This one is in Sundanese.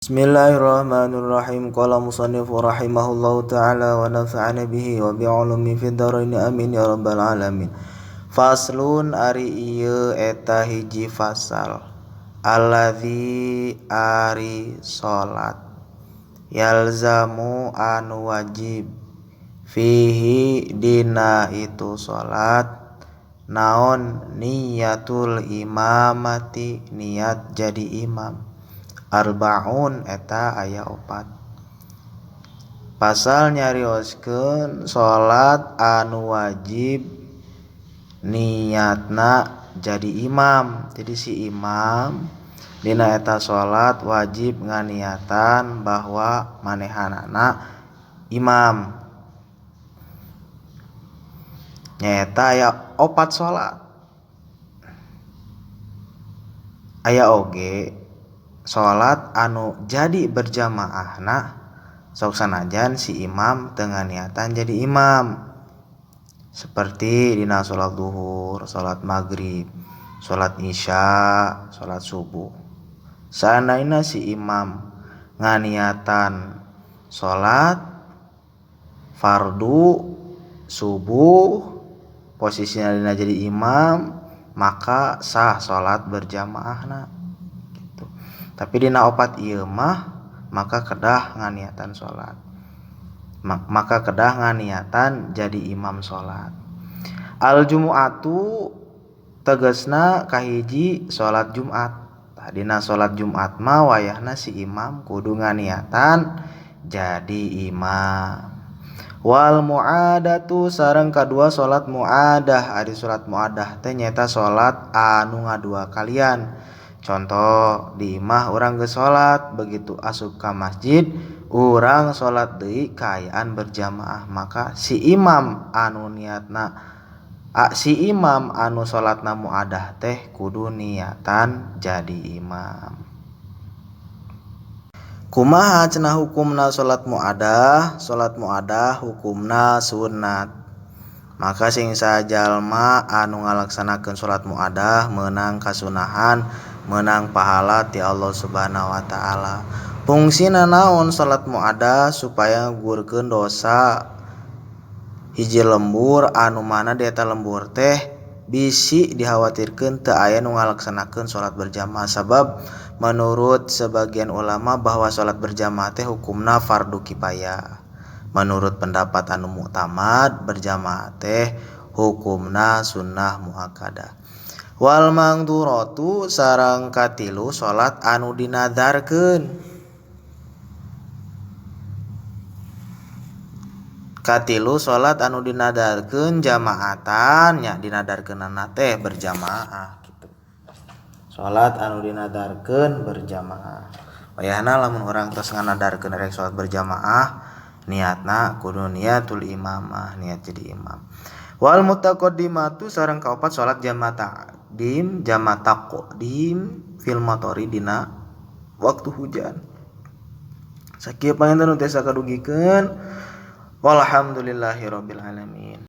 Bismillahirrahmanirrahim. Qala musannif rahimahullahu taala wa nafa'ana bihi wa bi'ulumi fid dharain amin ya rabbal alamin. Faslun ari ieu eta hiji fasal. Alladzi ari salat yalzamu anu wajib fihi dina itu salat naon niyatul imamati niat jadi imam. Arbaun eta aya opat. Pasal nyarioskeun salat anu wajib niatna jadi imam. Jadi si imam dina eta salat wajib nganiatan bahwa manehanana imam. Nyaeta aya opat salat. Aya oge salat anu jadi berjamaahna sok sanajan si imam teu nganiatan jadi imam, seperti dina salat duhur, salat maghrib, salat isya, salat subuh. Seandaina si imam nganiatan salat fardu subuh posisina dina jadi imam, maka sah salat berjamaahna. Tapi dina opat ieu mah maka kedah nganiatan salat. Maka kedah nganiatan jadi imam salat. Al jumu'atu tegasna kahiji salat Jumat. Tah dina salat Jumat mah wayahna si imam kudu nganiatan jadi imam. Wal mu'adatu sareng kadua salat mu'adah. Ari salat mu'adah teh nyaeta salat anu ngadua kalian. Contoh di imah urang geus salat, begitu asup ka masjid urang salat deui kaayaan berjamaah, maka si imam anu niatna si imam anu salatna muadah teh kudu niatan jadi imam. Kumaha cenah hukumna salat muadah? Salat muadah hukumna sunat. Maka sing sajalma anu ngalaksanakeun salat muadah meunang kasunahan, meunang pahala ti Allah Subhanahu wa taala. Fungsina naon salat muadah? Supaya ngugurkeun dosa hiji lembur anu mana di eta lembur teh bisi dikhawatirkeun teu aya nu ngalaksanakeun salat berjamaah. Sabab menurut sebagian ulama bahwa salat berjamaah teh hukumna fardu kifayah. Menurut pendapat anu muktamad berjamaah teh hukumna sunnah muakkadah. Wal mangduratu sareng katilu salat anu dinadarkeun. Katilu salat anu dinadarkeun jamaatan nya dinadarkeunana teh berjamaah gitu. Salat anu dinadarkeun berjamaah. Wayahna lamun urang tos nganadarkeun rek salat berjamaah niatna kudu niatul imamah, niat jadi imam. Wal mutaqaddimatu sareng kaopat salat jama ta'dim, jama taqdim fil matori dina waktu hujan. Sakieu panginten nu tiasa kadugikeun. Walhamdulillahirabbil alamin.